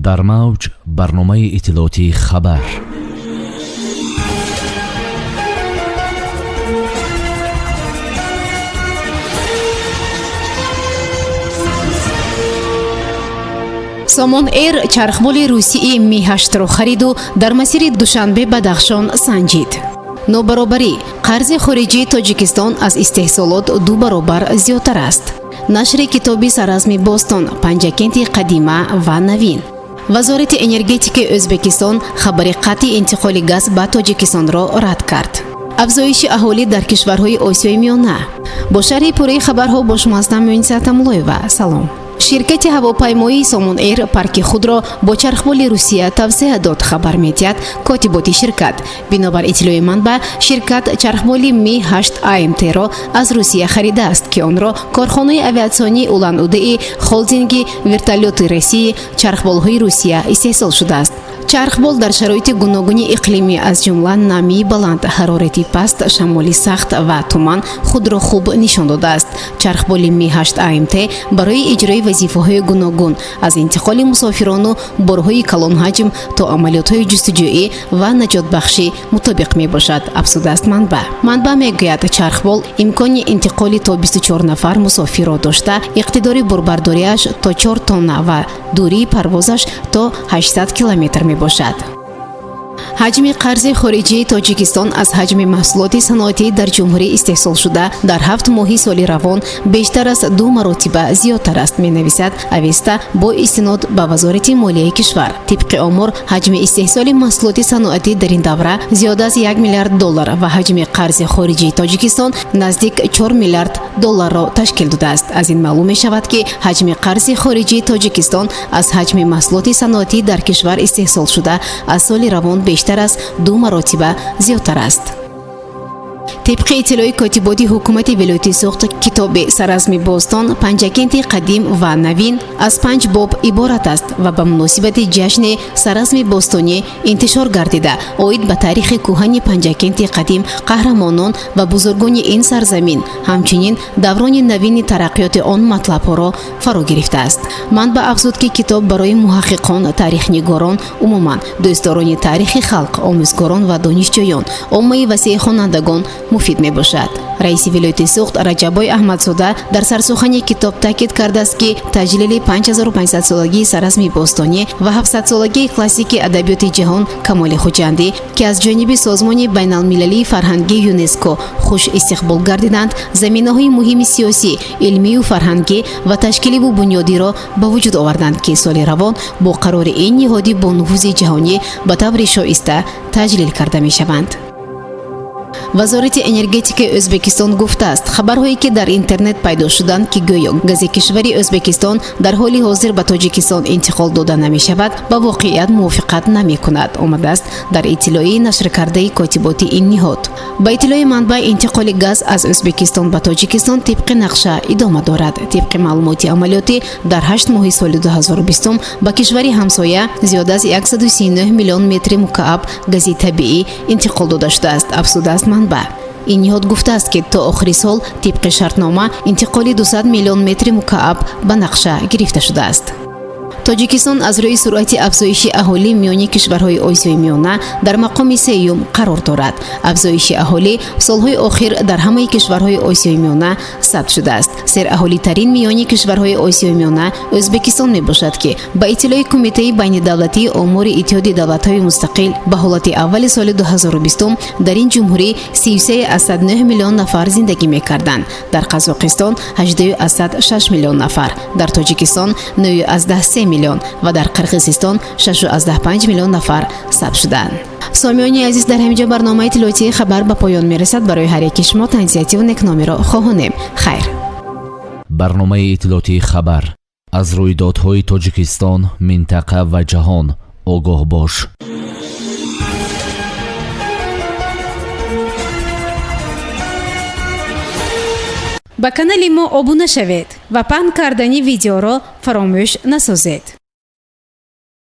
Дар мавҷ барномаи иттилоотии «Хабар». Сомон Эйр чархболи русии Ми-8-ро хариду дар масири Душанбе Бадахшон санҷид. Нобаробарӣ: қарзи хориҷии Тоҷикистон аз истеҳсолот ду баробар зиёдтар аст. Нашри китоби «Саразми бостон: Панҷакенти қадима ва навин». Вазорати энергетикаи Ӯзбекистон хабари қатъи интиқоли газ ба Тоҷикистонро рад кард. Афзоиши аҳолӣ дар кишварҳои Осиёи Миёна. Бо шарҳи пурраи хабарҳо бо шумо ҳастам Муниса Тамулоева. Салом. Ширкати ҳавопаймоии Сомон Эйр парки худро бо чархболи Русия тавсеа дод, хабар медиҳад котиботи ширкат. Бинобар иттилои манбаъ, ширкат чархболи Ми-8 АМТ-ро аз Русия харидааст, ки онро корхонаи авиатсионии Улан-Удэи холдинги «Вертолёты России» чархболҳои Русия истеҳсол шудааст. Чархбол дар шароити гуногуни иқлимӣ, аз ҷумла намии баланд, ҳарорати паст, шамоли сахт ва туман худро хуб нишон додааст. Чархболи Ми-8 АМТ барои иҷрои вазифаҳои гуногун, аз интиқоли мусофирону борҳои калонҳаҷм то амалиётҳои ҷустуҷӯӣ ва наҷотбахшӣ мутобиқ мебошад, афзудааст манбаъ. Манбаъ мегӯяд, чархбол имкони интиқоли то 24 нафар мусофирро дошта, иқтидори борбардориаш то 4 тонна ва дурии парвозаш то 800 километр мебошад. Ҳаҷми қарзи хориҷии Тоҷикистон аз ҳаҷми маҳсулоти саноатӣ дар ҷумҳурӣ истеҳсолшуда дар 7 моҳи соли равон бештар аз ду маротиба зиёдтар аст, менависад Авеста бо истинод ба Вазорати молияи кишвар. Тибқи омор, ҳаҷми истеҳсоли маҳсулоти саноатӣ дар ин давра зиёда аз 1 миллиард доллар ва ҳаҷми қарзи хориҷии Тоҷикистон наздик 4 миллиард долларро ташкил додааст. Аз ин маълум мешавад, ки ҳаҷми қарзи хориҷии Тоҷикистон аз ҳаҷми маҳсулоти саноатӣ дар кишвар истеҳсолшуда аз соли равон бештар аз ду маротиба зиёдтар аст. Тибқи иттилои котиботи ҳукумати вилояти Суғд, китоби «Саразми бостон: Панҷакенти қадим ва навин» аз панҷ боб иборат аст ва ба муносибати ҷашни Саразми бостонӣ интишор гардида, оид ба таърихи кӯҳани Панҷакенти қадим, қаҳрамонон ва бузургони ин сарзамин, ҳамчунин даврони навини тараққиёти он матлабҳоро фаро гирифтааст. Манбаъ афзуд, ки китоб барои муҳаққиқон, таърихнигорон, умуман дӯстдорони таърихи халқ, омӯзгорон ва донишҷӯён, оммаи васеи хонандагон муфид мебошад. Раиси вилояти Суғд Раҷаббой Аҳмадзода дар сарсухани китоб таъкид кардааст, ки таҷлили 5500-солагии Саразми бостонӣ ва 700-солагии классики адабиёти ҷаҳон Камоли Хуҷандӣ, ки аз ҷониби Созмони байналмилалии фарҳангии ЮНЕСКО хуш истиқбол гардиданд, заминаҳои муҳими сиёсӣ, илмию фарҳангӣ ва ташкиливу бунёдиро ба вуҷуд оварданд, ки соли равон бо қарори ин ниҳоди бонуфузи ҷаҳонӣ ба таври шоиста таҷлил карда мешаванд. Вазорати энергетикаи Ӯзбекистон гуфтааст, хабарҳое ки дар интернет пайдо шуданд, ки гӯё гази кишвари Ӯзбекистон дар ҳоли ҳозир ба Тоҷикистон интиқол дода намешавад, ба воқеият мувофиқат намекунад, омадааст дар иттилои нашркардаи котиботи ин ниҳод. Ба иттилои манбаъ, интиқоли газ аз Ӯзбекистон ба Тоҷикистон тибқи нақша идома дорад. Тибқи маълумоти амалиётӣ, дар 8 моҳи соли 2020 ба кишвари ҳамсоя зиёда аз 139 миллион метри мукааб гази табиӣ интиқол дода шудааст, афзудааст манбаъ. Ин ниҳод гуфтааст, ки то охири сол тибқи шартнома интиқоли 200 миллион метри мукааб ба нақша гирифта шудааст. Тоҷикистон аз рӯи суръати афзоиши аҳолӣ миёни кишварҳои Осиёи Миёна дар мақоми сеюм қарор дорад. Афзоиши аҳолӣ солҳои охир дар ҳамаи кишварҳои Осиёи Миёна сабт шудааст. Сераҳолитарин миёни кишварҳои Осиёи Миёна Ӯзбекистон мебошад, ки ба иттилои Кумитаи байнидавлатии омори Иттиҳоди Давлатҳои Мустақил, ба ҳолати аввали соли 2020 дар ин ҷумҳурӣ 33,9 миллион нафар зиндагӣ мекарданд. Дар Қазоқистон 18,6 миллион нафар, дар Тоҷикистон 9,3 миллион ва дар Қирғизистон 6,5 миллион нафар сабт шуданд. Сомиёни азиз, дар ҳамин ҷо барномаи иттилоотии «Хабар» ба поён мерасад. Барои ҳар яки шумо тансиҳативу некномиро хоҳонем. Хайр. Барномаи иттилоотии «Хабар»: аз рӯйдодҳои Тоҷикистон, минтақа ва ҷаҳон огоҳ бош. Ба канали мо обуна шавед ва паҳн кардани видеоро фаромӯш насозед.